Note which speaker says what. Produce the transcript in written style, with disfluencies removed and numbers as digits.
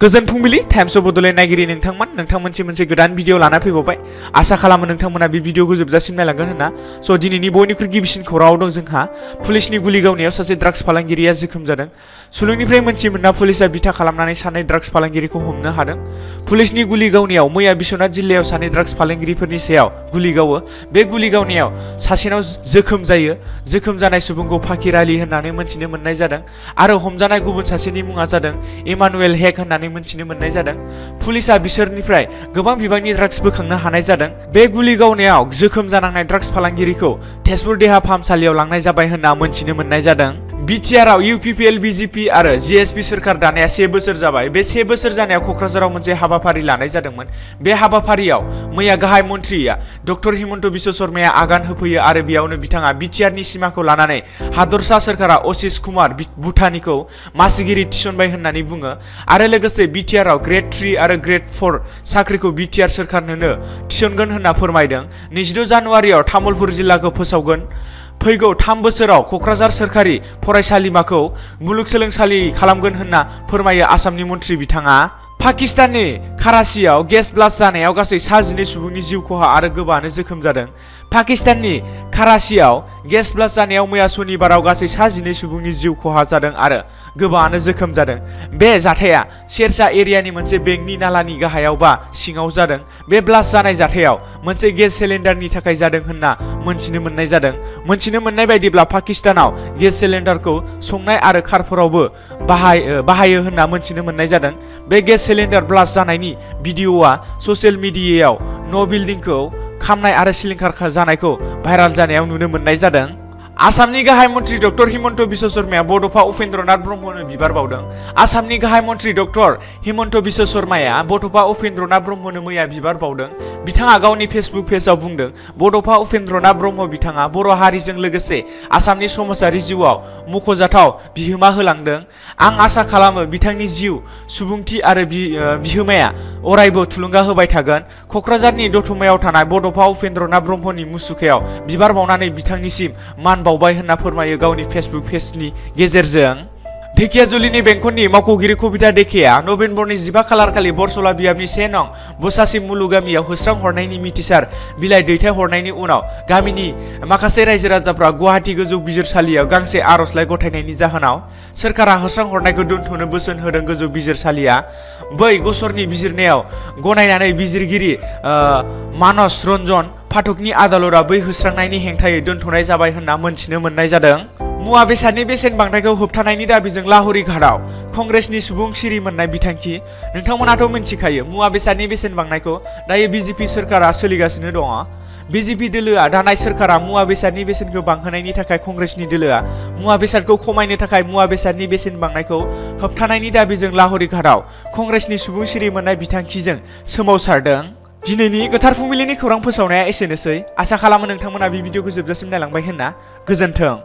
Speaker 1: गोजोन फुंबिलि times of Bodoland नायगिरि नोंथांमोनसिम मोनसे गोदान भिडिअ लाना फैबावबाय। आसा खालामो नोंथांमोना बे भिडिअखौ जोबजासिम नायलांगोन होनना। स' दिनैनि बयनिख्रुइ गिबिसिन खौराङाव दं जोंहा पुलिसनि गुलि गावनायाव सासे ड्राग्स फालांगिरिया जोखोम जादों। सुलुंनिफ्राय मोनथि मोनना पुलिसा बिथा खालामनानै सानै ड्राग्स फालांगिरिखौ हमनो हादों। पुलिसनि गुलि गावनायाव मैया बिश्वनाथ जिल्लायाव सानै ड्राग्स फालांगिरिफोरनि सायाव गुलि गावो। बे गुलि गावनायाव सासेनाव जोखोम जायो। जोखोम जानाय सुबुंखौ फाकिर आली होननानै मोनथिनो मोननाय जादों आरो हमजानाय गुबुन सासेनि मुङा जादों इमानुएल हेक होननानै मोनथिनो मोननाय जादों। पुलिसा बिसोरनिफ्राय गोबां बिबांनि ड्राग्स बोखांनो हानाय जादों। बे गुलि गावनायाव जोखोम जानांनाय ड्राग्स फालांगिरिखौ तेजपुर देहा फाहामसालियाव लांनाय जाबाय होनना मोनथिनो मोननाय जादों। बिटिआरआव इउपिपिएल बिजेपि आरो जिएसपि सोरखार दानाया 1 बोसोर जाबाय। बे 1 बोसोर जानायाव क'क्राझाराव मोनसे हाबाफारि लानाय जादोंमोन। बे हाबाफारियाव मैया गाहाय मन्थ्रिया डक्टर हिमन्त बिश्व शर्माया आगान होफैयो आरो बेयावनो बिथाङा बिटिआरनि सिमाखौ लानानै हादरसा सोरखारा आशिष कुमार भुटानिखौ मासिगिरि थिसनबाय होननानै बुङो आरो लोगोसे बिटिआरआव ग्रेड 3 आरो ग्रेड 4 साख्रिखौ बिटिआर सोरखारनोनो थिसनगोन होनना फोरमायदों। 22 जानुवारियाव तामुलपुर जिल्लाखौ फोसावगोन। फैगौ 3 बोसोराव क'क्राझार सोरखारि फरायसालिमाखौ मुलुगसोलोंसालि खालामगोन होनना फोरमायो आसामनि मन्थ्रि बिथाङा। पाकिस्ताननि कराचियाव गेस ब्लास्ट जानायाव गासै 12 सुबुंनि जिउ खहा आरो गोबाङानो जोखोम जादों। पाकिस्ताननि कराचियाव गेस ब्लास्ट जानायाव मैया सनिबाराव गासै 12 सुबुंनि जिउ खहा जादों आरो गोबाङानो जोखोम जादों। बे जाथाया शेरशाह एरियानि मोनसे बेंकनि नालानि गाहायाव बा सिङाव जादों। बे ब्लास्ट जानाय जाथायाव मोनसे गेस सिलिन्डारनि थाखाय जादों होनना मोनथिनो मोननाय जादों। मोनथिनो मोननाय बायदिब्ला पाकिस्तानाव गेस सिलिन्डारखौ संनाय आरो कारफोरावबो बाहायो होनना मोनथिनो मोननाय जादों। बे गेस सिलिन्डार ब्लास्ट जानायनि भिडिअ'आ ससियेल मिडियायाव न' बिल्डिंखौ खामनाय आरो सिलिंखार जानायखौ भाइराल जानायाव नुनो मोननाय जादों। आसामनि गाहाय मन्थ्रि डक्टर हिमन्त बिश्व शर्माया बड'फा उपेन्द्रनाथ ब्रह्मनो बिबार बावदों। आसामनि गाहाय मन्थ्रि डक्टर हिमन्त बिश्व शर्माया बड'फा उपेन्द्रनाथ ब्रह्मनो मैया बिबार बावदों। बिथाङा गावनि फेसबुक पेजआव बुंदों, बड'फा उपेन्द्रनाथ ब्रह्म बिथाङा बर' हारिजों लोगोसे आसामनि समाजारि जिउआव मख'जाथाव बिहोमा होलांदों। आं आसा खालामो बिथांनि जिउ, सुबुंथि आरो बिहोमाया अरायबो थुलुंगा होबाय थागोन। क'क्राझारनि दतमायाव थानाय बड'फा उपेन्द्रनाथ ब्रह्मनि मुसुखायाव बिबार बावनानै बिथांनिसिम मान बावबाय होनना फोरमायो गावनि फेसबुक पेजनि गेजेरजों। धेकियाजुलिनि बेंखननि मावख'गिरि कबिता डेकेया नभेम्बरनि 15 खालारखालि बरसला बियाबनि 1 नं बसासि मुलुग गामियाव होस्रां हरनायनि मिथिसार बिलाइ दैथायहरनायनि उनाव गामिनि माखासे रायजो राजाफ्रा गुवाहाटी गोजौ बिजिरसालियाव गांसे आर'जलाइ गथायनायनि जाहोनाव सोरखारा होस्रां हरनायखौ दोनथ'नो बोसोन होदों। गोजौ बिजिरसालिया बै गसरनि बिजिरनायाव गनायनानै बिजिरगिरि मानस रन्जन फाथकनि आदालतआ बै होस्रांनायनि हेंथायै दोनथ'नाय जाबाय होनना मोनथिनो मोननाय जादों। मुवा बेसादनि बेसेन बांनायखौ होबथानायनि दाबिजों लाहुरि घाटआव कंग्रेसनि सुबुं सिरि मोननाय बिथांखि। नोंथांमोनाथ' मिन्थिखायो मुवा बेसादनि बेसेन बांनायखौ दायो बिजेपि सोरखारा सोलिगासिनो दङ। बिजेपि दोलोआ दानाय सोरखारा मुवा बेसादनि बेसेनखौ बांहोनायनि थाखाय कंग्रेसनि दोलोआ मुवा बेसादखौ खमायनो थाखाय मुवा बेसादनि बेसेन बांनायखौ होबथानायनि दाबिजों लाहुरि घाटआव कंग्रेसनि सुबुं सिरि मोननाय बिथांखिजों सोमावसारदों। दिनैनि गोथार फुंबिलिनि खौरां फोसावनाया एसेनोसै। आसा खालामो नोंथांमोना बे भिडिअखौ जोबजासिम नायलांबाय होनना। गोजोन्थों।